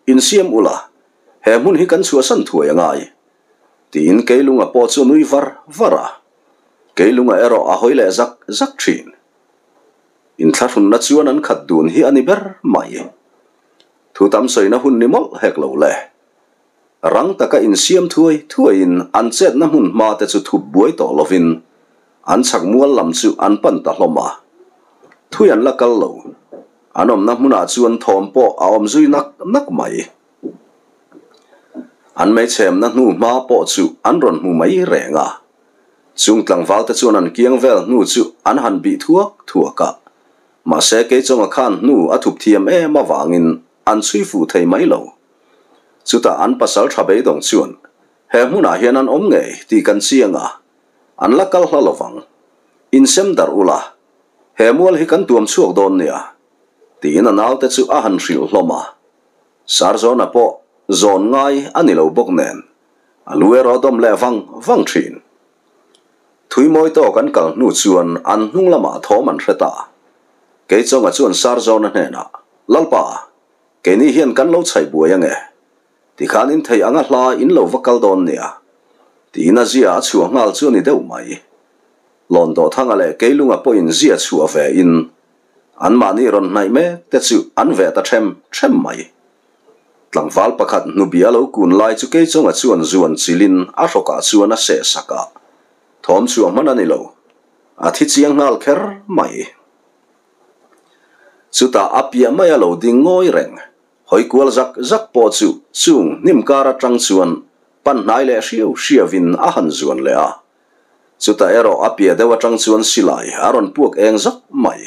Insiam ula, he hmun hi kan chhuahsan thuai a ngai. Tiin Keilunga pawh chu a nui var var a. Keilunga erawh a hawi leh zak zak thin. Inthlahrunna chuan an khat dun hi a ni ber mai. Thu tam sawina hun ni mawlh hek lo le. Rang taka insiam thuai thuaiin an chetna hmun hma te chu thup buai tawh lovin an chhak mual lam chu an pan ta hlawm a. Thui an la kal lo. An awmna hmunah chuan thawm pawh a awm zui nak nak mai. An meichhemna hnu hma pawh chu an rawn hmu mai reng a. Chung tlangval te chuan an kiang vel hnu chu an han bih thuak thuak a. Mahse Keichawnga khan hnu a thup thiam em avangin an chhui fuh thei mai lo. Chutah an pasal tha beidawng chuan he hmunah hian an awm ngei tih kan chiang a, an la kal hla lovang. Insem darh ula, he mual hi kan tuam chhuak dawn nia, tiin a naute chu a han hrilh hlawm a. Sarzawna pawh zawn ngai a ni lo bawk nen, a lu erawh dawm leh vang vang thin. Thui mawi tawk an kal hnu chuan an hnung lamah thawm an hre ta. Keichawnga chuan Sarzawna hnenah, Lalpa, keini hian kan lo chhaih buai ange. Tikhan in thei anga hla in lo va kal dawn nia. Tiin a zia a chhuah nghal chu a ni deuh mai. Lawndawhthanga leh Keilunga pawhin zia chhuah ve in anmahni rawn hnaih mek te chu an ve ta ṭhem ṭhem mai. Tlangval pakhat hnubia lo kun lai chu Keichawnga chuan zuan chilin a hrawkah chuan a seh sak a, thawm chhuah hman a ni lo. A thi chiang nghal kher mai. Chutah a piah mai a lo ding ngawi reng. Hawi kual zak zak pawh chu chung hnim kar atang chuan pan hnai leh hriau hriauin a han zuan leh a. Chutah erawh a piah deuh atang chuan silai a rawn puak eng zak mai.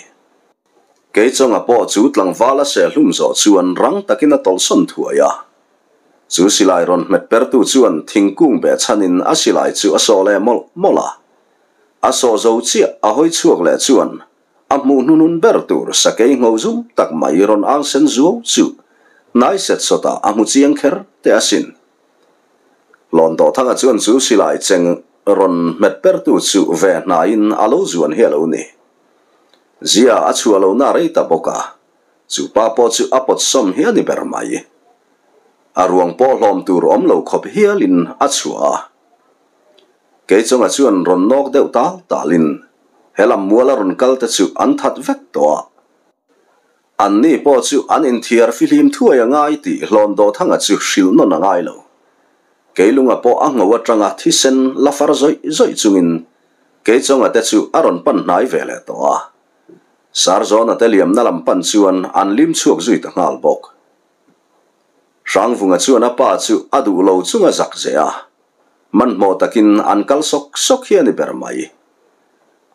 Keichawnga pawh chu tlangval a seh hlum zawh chuan rang takin a tawlhsawn thuai a. Chu silai rawn hmet pertu chuan thingkung beh chhanin a silai chu a sawh leh mawlh mawlh a. A sawh zo chiah a hawi chhuak leh chuan a hmuh hnunun ber tur sakei ngho zum tak mai rawn ang sen zuau chu hnai set sawtah a hmu chiang kher teh asin. Lawndawhthanga chuan chu silai cheng rawn hmet pertu chu ve hnaiin a lo zuan hi a lo ni. Zia a chhuah lohna a rei ta bawk a, chu pa pawh chu a pawt sawm hi a ni ber mai. A ruang pawh hlawm tur awm lo khawp hialin a chhuah a. Keichawnga chuan rawn nawk deuh tal talin he lam muala rawn kal te chu an that vek tawh a. Anni pawh chu an inthiar fihlim thuai a ngai tih hlawn Dawthanga chu hrilh nawn a ngai lo. Keilunga pawh a ngho atanga thisen la far zawih zawih chungin Keichawnga te chu a rawn pan hnai ve leh tawh a. Sarzawna te liamna lam pan chuan an lim chhuak zui ta nghal bawk. Hrangvunga chuan a pa chu a duh lo chunga zak zeh a, hmanhmawh takin an kal sawk sawk hi a ni ber mai.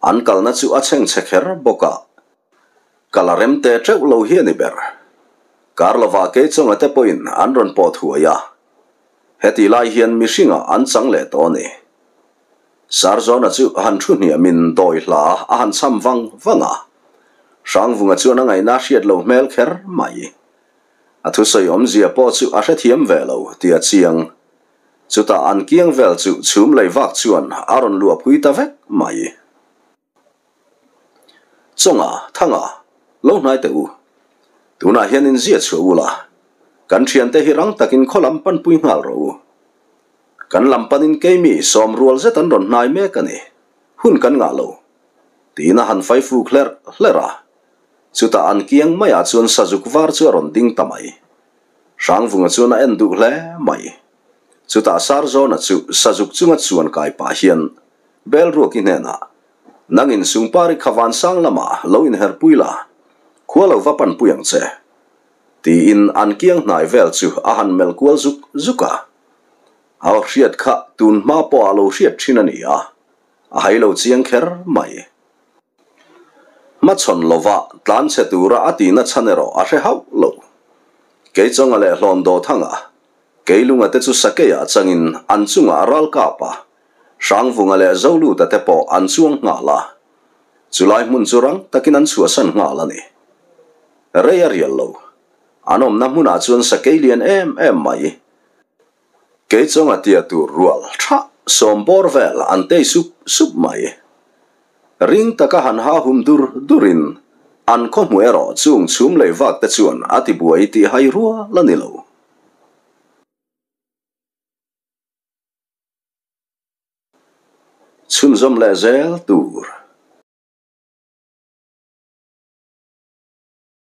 An kalna chu a chhengchhe kher bawk a, kal a rem teh teuh lo hi a ni ber. Kar lovah Keichawnga te pawhin an rawn pawh thuai a, hetih lai hian mihringah an chang leh tawh a ni. Sarzawna chu han thu hniamin dawi hla a han cham vang vang a. Hrangvunga chuan a ngaihna a hriat lo hmel kher mai. A thusawi awmzia pawh chu a hrethiam ve lo tih a chiang. Chutah an kiang vel chu chhum lei vak chuan a rawn luahpui ta vek mai. Chawnga, Thanga, lo hnai teh u. Tunah hian inzia chhuah u la, kan thiante hi rang takin khaw lam panpui nghal rawh u. Kan lam panin keimi sawm rual zet an rawn hnai mek a ni. Hun kan ngah lo. Tiin a han fai fuk hlerh hlerh a. Chutah an kiang maiah chuan sazuk var chu a rawn ding ta mai. Hrangvunga chuan a en duh hle mai. Chutah Sarzawna chu sazuk chunga chuan kai pah hian Belruaki hnenah, Nangin Sungpari kha vansang lamah lo inherpui la, khua lo va panpui ang che. Tiin an kiang hnai vel chu a han melh kual zuk zuk a. A hriat kha tun hma pawh a lo hriat thin a ni a, a hai lo chiang kher mai. Hmachhawn lova tlan chhe tura a tihna chhan erawh a hre hauh lo. Keichawnga leh Hlawn Dawthanga, Keilunga te chu Sakeiah changin an chungah a ral kap a, Hrangvunga leh Zoluta te pawh an chuang nghal a. Chulai hmun chu rang takin an chhuahsan nghal a ni. Rei a rial lo. An awmna hmunah chuan sakei lian em em mai. Keichawnga tia tur rual tha sawm bawr vel an tei sup sup mai. Ring taka han ha hum dur durin an khaw hmu erawh chung chhum lei vak te chuan a ti buai tih hai rual a ni lo. Chhunzawm leh zel tur.